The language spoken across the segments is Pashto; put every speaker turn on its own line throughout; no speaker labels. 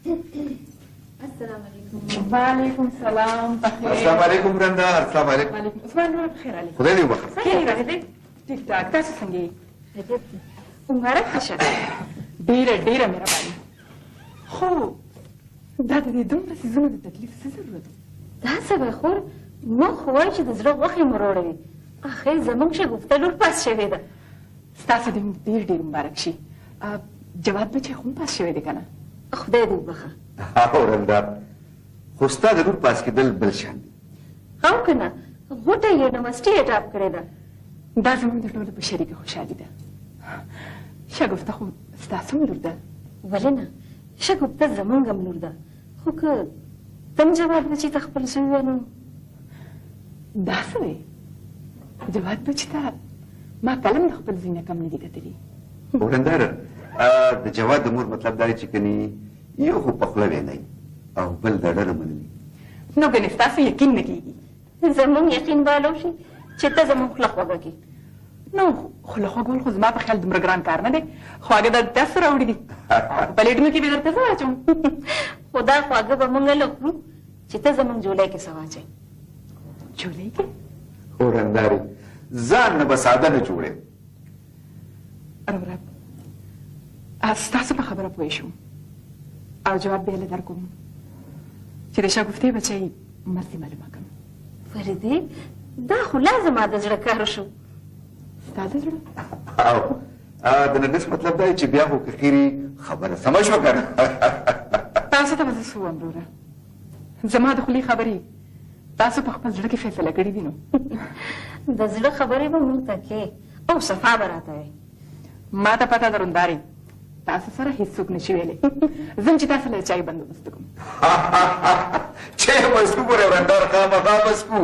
السلام علیکم.
وعلیکم سلام. بخیر.
السلام علیکم ورنده. السلام علیکم.
وعلیکم. عثمان وروره بخیر علیکم.
خدای دې وبخښه.
څنګه راغلې؟ ټیک ټاک. تاسو څنګه یې؟
خیریت دی. مبارک دې شه.
ډېره ډېره مهرباني. خو دا د دې دومره څیزونو د تکلیف څه ضرورت؟
دا څه وایې خور؟ موږ خو وایو چې د زړه غوښې مو روړوي. اخر زموږ شګفته لور پاس شوې ده.
ستاسو دې ډېر ډېر مبارک شي. جواد بچی خو هم پاس شوی دی که نه؟
خدای دې وبخښه.
ورندار، خو ستا د لور پاس کېدل بل شان دی.
او که نه غوټه یونیورسټي یې ټاپ کړې ده.
دا زموږ د ټولو په شریکه خوشحالي ده. شګفته خو ستاسو هم لور ده.
ولې نه، شګفته زموږ هم لور ده. خو که تم جواد بچي ته خپل زوی وای نو.
دا څه وایې؟ جواد بچي ته ما کله هم د خپل زوی نه کم نه دي کتلي.
ورنداره، د جواد د مور مطلب دا دی چې کني یو خو په خوله وینئ او بل د ډله منلي.
نو ګنې ستاسو یقین نه کېږي.
زموږ یقین به شي چې ته زموږ خوله خوږه کړې.
نو خوله خوږول خو زما په خیال دومره ګران کار نه دی. خواږه د تاسو راوړي دي، په پلیټونو کې به درته څه واچوم؟
خو دا خواږه به موږ له خورو چې ته زموږ جولۍ کې څه واچوې.
جولۍ کې؟
ورندارې، ځان نه به ساده نه جوړې.
وروره، ستاسو په خبره پوه شوم او جواب بیا له درکوم چې د شګفتې بچی مرضي معلومه کړم.
فریدې، دا خو لا زما د زړه کار شو.
ستا د زړه؟
او د نرګس مطلب دا دی چې بیا خو که خیري خبره سمه شوه که نه.
تاسو ته به زه څه ووایم وروره؟ زما د خولې خبرې تاسو په خپل زړه کې فیصله کړې دي. نو
د زړه خبرې به موږ ته کې او صفا به راته وایې.
ما ته پته ده روندارې، تاسو سره هیڅوک نشي ویلی. ځم چې تاسو له چای بندوبست کوم.
چای به څکو ګورې ورندار، خامخا به څکو.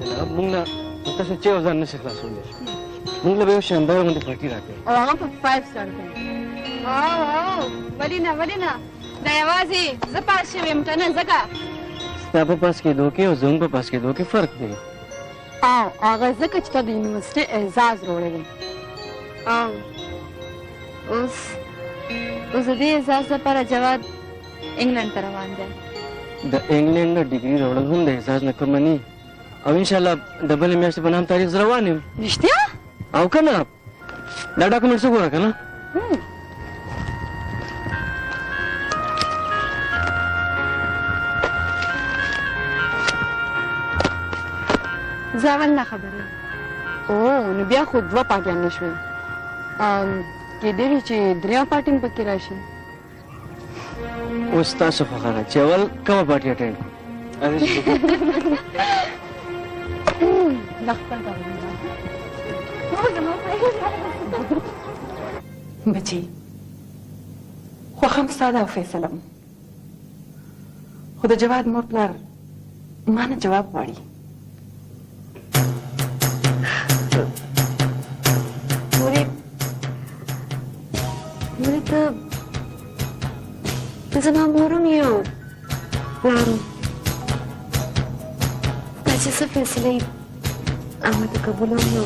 جناب، موږ له تاسو چای او ځان نشي خلاصولی. موږ له به یو شاندار غوندې پارټي راکړئ.
او هغه په 5 سټار کوي. او او ولې نه، ولې نه، دا یوازې زه پاس شوې یم که نه؟ ځکه
ستا په پاس کېدو کې او زموږ په پاس کېدو کې فرق دی.
او هغه ځکه چې تا د یونیورسټۍ اعزاز راوړی دی. او اوس اوس د دې اعزاز لپاره جواد انګلند ته روان دی.
د انګلند نه ډیګري راوړل هم د اعزاز نه کمه نه، او انشاءالله د بلې میاشتې په نام تاریخ زه روان یم.
رښتیا؟
او که نه دا ډاکومنټس وګوره که نه.
زه اول نه خبره یم. او نو بیا خو دوه پارټیانې شوې. کېدای شي چې درېیمه پارټي هم پکې راشي.
اوس ستاسو خوښه ده چې اول کومه پارټي اټینډ کړو.
دا خپل کار دی.
بچی، خوښه هم ستا ده او فیصله هم، خو د جواد مور پلار ما نه جواب غواړي.
مورې، مورې، ته زما مور هم یې او پلار هم. ستا چې څه فیصله وي هغه ته قبولوم. نو